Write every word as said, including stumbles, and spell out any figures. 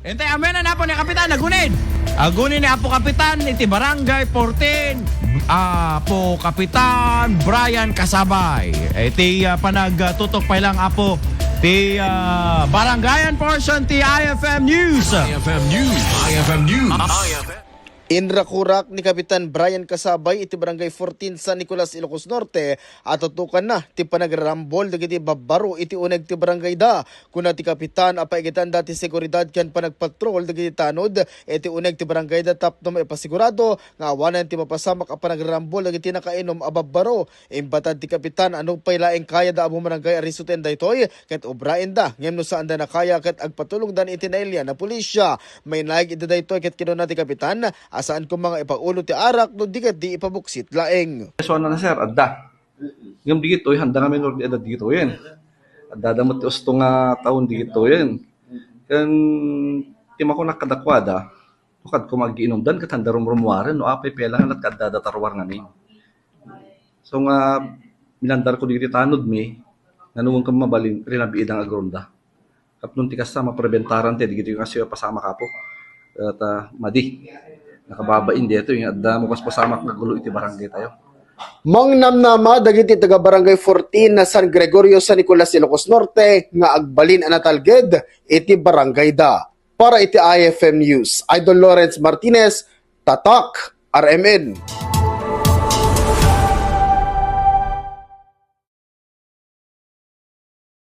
Ente, amen na po ni Kapitan, agunid. Agunid ni Apo Kapitan iti Barangay fourteen, Apo Kapitan Brian Kasabay. Iti ah, panagtutok pa lang, Apo, ti ah, Barangayan portion ti I F M News. I F M News. I F M News. Inrakurak ni Kapitan Brian Kasabay iti Barangay fourteen San Nicolas, Ilocos Norte, a tutukanna ti panagrarambol dagiti babbaro iti uneg ti barangayda. Kuna ti Kapitan a paigitanda ti seguridad ken panagpatrol dagiti tanod iti uneg ti barangayda tapno maipasigurado nga awanen ti mapasamak a panagrarambol dagiti nakainom a babbaro. Imbatad ti Kapitan a nupay laeng kayada a bumarangay a risuten daytoy, ket obraenda, ngem no saanda nakaya ket agpatulongdan iti nailian a pulisya. Mainaig iti daytoy ket kinuna ti Kapitan a saan koma nga ipaulo ti arak no di ket di ipabuksit laeng. Yes, ano na, sir, adda. Ngem digitoy, handa nga minor de edad digitoyen. Adda da met ti usto nga taon digitoyen. Ken ti makunak kadakuada, no kad koma agiinumdan, ket handa rumrumuaren, no apay pela nga lat kaddada taruar ngamin. So nga, minandar ko digiti tanod mi, nga nung ken mabalin, rinabiidang agronda. Tapno ti kasta, mapreventaran ti, digiti nga siya pasamak, Apo. At ah, madi. Nakababain dito, yung adda mo paspasamak nga gulo iti barangay tayo. Mangnamnama dagiti taga Barangay fourteen na San Gregorio, San Nicolas, Ilocos Norte nga agbalin a natalged iti barangayda. Para iti I F M News, Idol Lawrence Martinez, Tatak, R M N.